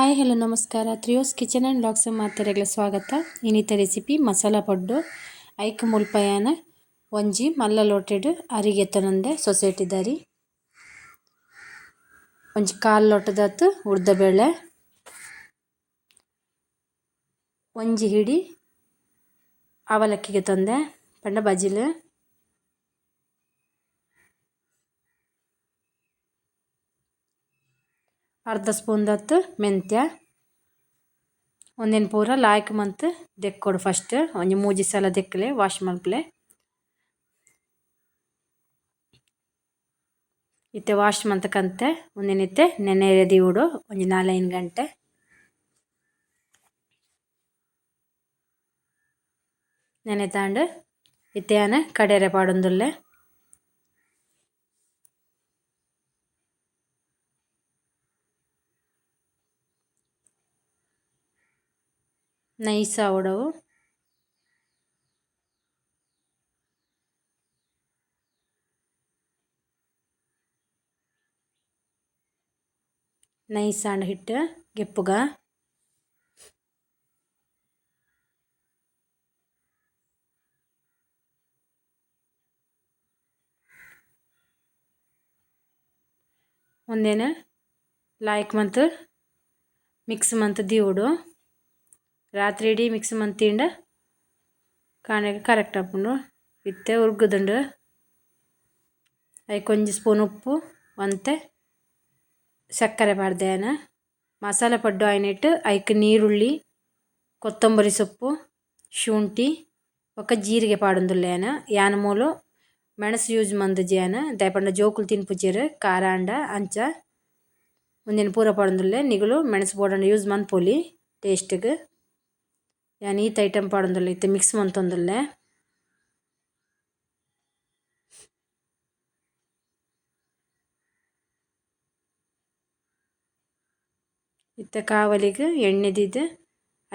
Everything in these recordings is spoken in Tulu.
ಹಾಯ್ ಹಲೋ ನಮಸ್ಕಾರ. ತ್ರಿಯೋಸ್ ಕಿಚನ್ ಆ್ಯಂಡ್ ವ್ಲಾಗ್ಸ್ ಮಾತೆರೆಗ್ಲ ಸ್ವಾಗತ. ಇನ್ನಿತ ರೆಸಿಪಿ ಮಸಾಲ ಪಡ್ಡು. ಐಕ್ ಮುಲ್ಪಯಾನ ಒಂಜಿ ಮಲ್ಲ ಲೋಟೆಡ್ ಅರಿಗೆತ್ತನಂದೆ ಸೊಸೈಟಿ ದಾರಿ. ಒಂಜಿ ಕಾಲ್ ಲೋಟದಾತ್ ಉರ್ದ ಬೇಳೆ. ಒಂಜಿ ಹಿಡಿ ಅವಲಕ್ಕಿಗೆ ತಂದೆ ಪಂಡ ಬಜಿಲ್. ಅರ್ಧ ಸ್ಪೂನ್ ದತ್ತು ಮೆಂತ್ಯ. ಒಂದೆನ್ ಪೂರ ಲಾಯ್ಕ್ ಮಂತ್ ದೆಕ್ಕೊಡು ಫಸ್ಟ್. ಒಂಜಿ ಮೂಜಿ ಸಲ ದೆಕ್ಕಲೆ ವಾಶ್ ಮಲ್ಪಲೆ. ಇತ್ತೆ ವಾಶ್ ಮಂತ್ ಕಂತೆ ಒಂದೆನಿತ್ತೆ ನೆನೆಯರೆ ದೀವೊಡು ಒಂಜಿ 4-5 ಗಂಟೆ. ನೆನೆ ತಾಂಡ್ ಇತ್ತೆ ಯಾನ್ ಕಡೆರೆ ಪಾಡೊಂದುಲ್ಲೆ. ನೈಸ್ ಆವೊಡವು. ನೈಸ್ ಆಂಡ್ ಹಿಟ್ಟು ಗೆಪ್ಪುಗ. ಒಂದೇನು ಲಾಯ್ಕ್ ಮಂತ್ ಮಿಕ್ಸ್ ಮಂತ್ ದೀವೊಡು. ರಾತ್ರಿ ಇಡೀ ಮಿಕ್ಸ್ ಮಂತಿಂಡ ಕಾಣೆಗೆ ಕರೆಕ್ಟ್ ಆಪುಂಡು. ಇತ್ತೆ ಉರ್ಗುದುಂಡು. ಐಕ್ ಒಂಜಿ ಸ್ಪೂನ್ ಉಪ್ಪು ಒಂತೆ ಸಕ್ಕರೆ ಪಾಡ್ದೆ. ಮಸಾಲೆ ಪಡ್ಡು ಆಯಿನೆಟ್ ಐಕ್ ನೀರುಳ್ಳಿ, ಕೊತ್ತಂಬರಿ ಸೊಪ್ಪು, ಶುಂಠಿ ಬೊಕ್ಕ ಜೀರಿಗೆ ಪಾಡೊಂದುಲ್ಲೆ ಯಾನ್. ಯಾನ್ ಮೂಲು ಮೆಣಸು ಯೂಸ್ ಮಂತುಜಿ ಯಾನ್ ದಾಯೆ ಪಂಡ ಜೋಕುಲು ತಿನ್ಪುಜೆರ್ ಖಾರ ಆಂಡ ಅಂಚ ಉಂದೆನ್ ಪೂರ ಪಾಡೊಂದುಲ್ಲೆ. ನಿಗುಲು ಮೆಣಸು ಬೋಡಾಂಡ ಯೂಸ್ ಮನ್ಪೊಲಿ ಟೇಸ್ಟ್ಗ್. ಯಾನ್ ಈತ್ ಐಟಮ್ ಪಾಡೊಂದುಲ್ಲೆ ಇತ್ತೆ ಮಿಕ್ಸ್ ಮಂತೊಂದುಲ್ಲೆ. ಇತ್ತೆ ಕಾವಲಿಗ್ ಎಣ್ಣೆ ದೀದ್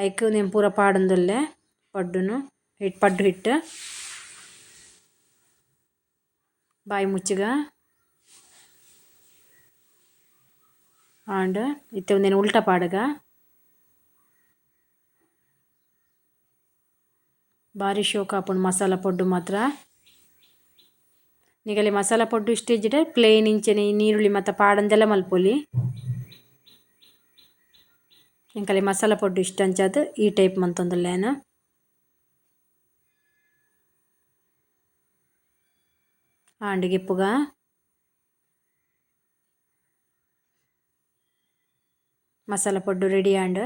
ಐಕ್ ಉಂದೆನ್ ಪೂರ ಪಾಡೊಂದುಲ್ಲೆ ಪಡ್ಡುನು ಪಡ್ಡು ಹಿಟ್ಟು. ಬಾಯಿ ಮುಚ್ಚುಗ. ಆಂಡ್ ಇತ್ತೆ ಉಂದೆನ್ ಉಲ್ಟ ಪಾಡುಗ. ಬಾರಿ ಶೋಕು ಆಪುಂಡು ಮಸಾಲ ಪಡ್ಡು ಮಾತ್ರ. ನಿಗಲೆ ಮಸಾಲ ಪಡ್ಡು ಇಷ್ಟ ಇಜ್ಜಿಡ ಪ್ಲೇನ್ ಇಂಚನೆ ನೀರುಳ್ಳಿ ಮಾತ ಪಾಡಂದೆಲ ಮಲ್ಪೊಲಿ. ಎಂಕಲೆ ಮಸಾಲ ಪಡ್ಡು ಇಷ್ಟ ಅಂಚಾದ್ ಈ ಟೈಪ್ ಮಂತೊಂದುಲ್ಲೆ ಯಾನ್. ಆಂಡ್ ಗೆಪ್ಪುಗ. ಮಸಾಲ ಪಡ್ಡು ರೆಡಿ ಆಂಡ್.